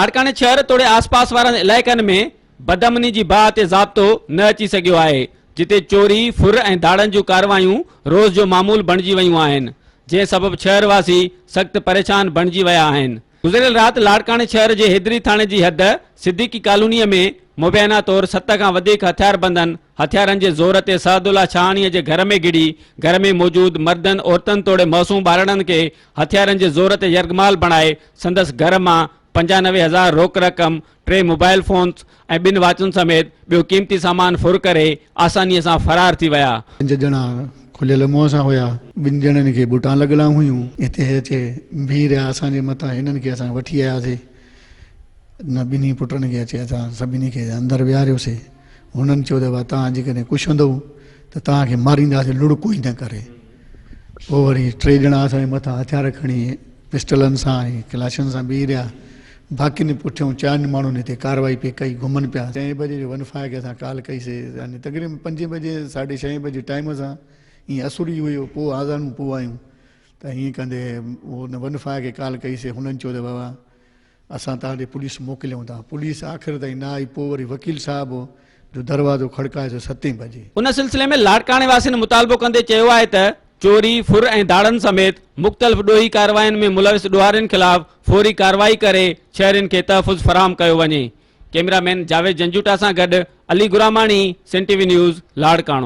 لاڙڪاڻي شهر توڙي آسپاس وارن علائقن ۾ بدامني جي باهه تي ضابطو نه اچي سگهيو آهي، جتي چوري، ڦر ۽ ڌاڙن جون ڪارروايون روز جو معمول بڻجي ويون آهن، جنهن سبب شهر واسي سخت پريشان بڻجي ويا آهن. گذريل رات لاڙڪاڻي شهر جي حيدري ٿاڻي جي حد صديقي ڪالونيء ۾ مبينا طور ست کان وڌيڪ هٿياربندن هٿيارن جي زور تي سعد الله شاهاڻيء جي گهر ۾ گهڙي گهر ۾ موجود مردن، عورتن توڙي معصوم ٻارڙن کي هٿيارن جي زور تي يرغمال بڻائي سندس گهر مان 95 هزار روڪ رقم، ٽي موبائل فونز ۽ ٻن واچن سميت ٻيو قيمتي سامان ڦر ڪري آسانيء سان فرار ٿي ويا. پنج ڄڻا کليل منهن سان هيا. ٻن ڄڻن کي ٻوٽان لڳل هيون. هتي اچي بيهي رهيا اسان جي مٿان هنن کي اسان وٺي آياسي. نه ٻنهي پٽن کي اچي اسان سڀني کي اندر ويهاريوسي. هنن چيو ته ڀا توهان جيڪڏهن ڪڇندؤ ته توهان کي مارينداسين لڙ ڪوئي نه ڪري. پوء وري ٽي ڄڻا اسان جي مٿان هٿيار کڻي پسٽلن سان ۽ ڪلاشن سان بيهي رهيا. باقين پٺيون چئن ماڻهن هتي ڪارروائي پئي ڪئي گهمن پيا. چئين بجي جو ون فائيو کي اسان ڪال ڪئي سي يعني تقريبن پنجين بجي ساڍي ڇهين بجي ٽائيم سان ائين اسر ئي هيو پوء آذانون پوء آيون ته ائين ڪندي هن ون فائيو کي ڪال ڪئي سي هنن چيو ته بابا اسان توهان ڏي پوليس موڪليون ٿا. پوليس آخر تائين نه آئي پوء وري وڪيل صاحب جو دروازو کڙڪايو سو ستين بجي. ان سلسلي ۾ لاڙڪاڻي واسين مطالبو ڪندي چيو آهي ته چوري، ڦر ۽ ڌاڙن سميت مختلف ڏوهي ڪاررواين ۾ ملوث ڏوهارين خلاف فوري ڪارروائي ڪري شهرين کي تحفظ فراهم ڪيو وڃي. ڪئميرا مين جاويد جنجوٽا سان گڏ Ali Gurmani, Sindh T V news, Larkana.